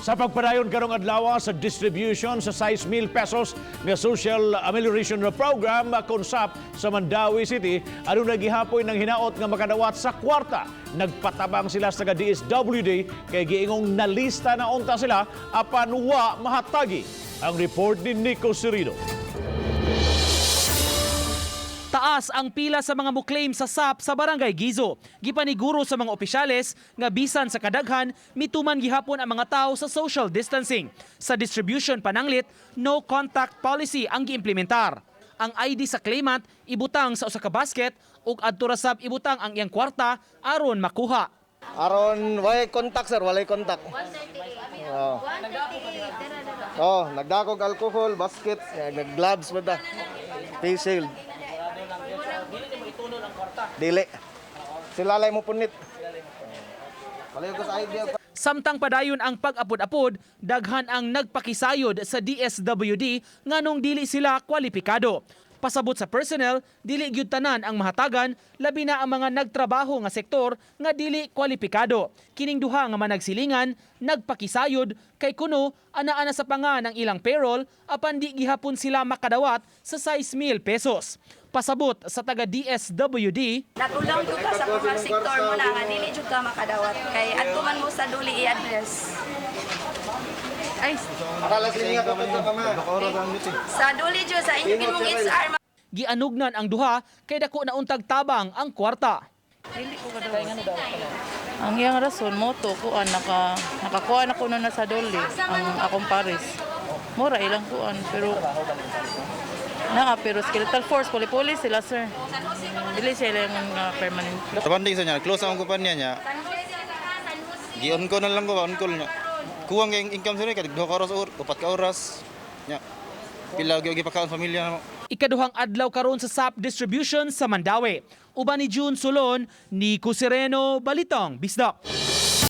Sa pagpadayon karong adlaw sa distribution sa 6,000 pesos nga Social Amelioration Program kon SAP sa Mandaue City, aduna gihapoy ng hinaot nga makadawat sa kwarta. Nagpatabang sila sa DSWD kay giingong nalista na unta sila apan wa mahatagi. Ang report ni Nico Sirido. Taas ang pila sa mga muklaim sa SAP sa Barangay Guizo. Gipaniguro sa mga opisyales nga bisan sa kadaghan, mituman gihapon ang mga tao sa social distancing. Sa distribution pananglit, no contact policy ang giimplementar. Ang ID sa claimant ibutang sa usa ka basket ug adto ra sab ibutang ang iyang kwarta aron makuha. Aron walay contact, sir, walay contact. Oh. Oh, nagdakog alcohol, basket, nag-gloves ba da. Face shield. Dili. Sila lay mo punit. Walay ko sa ID. Samtang padayon ang pag-apod-apod, daghan ang nagpakisayod sa DSWD nganong dili sila kwalipikado. Pasabot sa personnel, dili gyud tanan ang mahatagan, labi na ang mga nagtrabaho nga sektor nga dili kwalipikado. Kining duha nga managsilingan, nagpakisayod kay kuno ana-ana sa panga ng ilang payroll apan di gihapon sila makadawat sa 6,000 pesos. Pasabot sa taga DSWD, Natulang jud ka sa mga sektor mo na nga dili jud ka makadawat kay adto man mo sa duli i-address. Ay, Akala sila nga kapag kama. Sa duli jud sa inyo mong HR. Gianugnan ang duha kay dako na untag tabang ang kwarta. Ang iyang rason mo to kuan nakakuha na kuno na sa dole ang akong pares. Mura ilang kuan pero naa pero skeletal force puli-puli sila, sir. Dili sila yung permanent. Sa banding sa niya, close ang kumpanya niya. Gi-on call na lang ko, on call niya. Kuwang kay income sir, kay 2 ka oras or 4 ka oras. Nya. Pila gyud gipakaon pamilya namo. Ikaduhang adlaw karon sa SAP distribution sa Mandaue. Uban ni June Solon, Nico Sereno, Balitang Bisdak.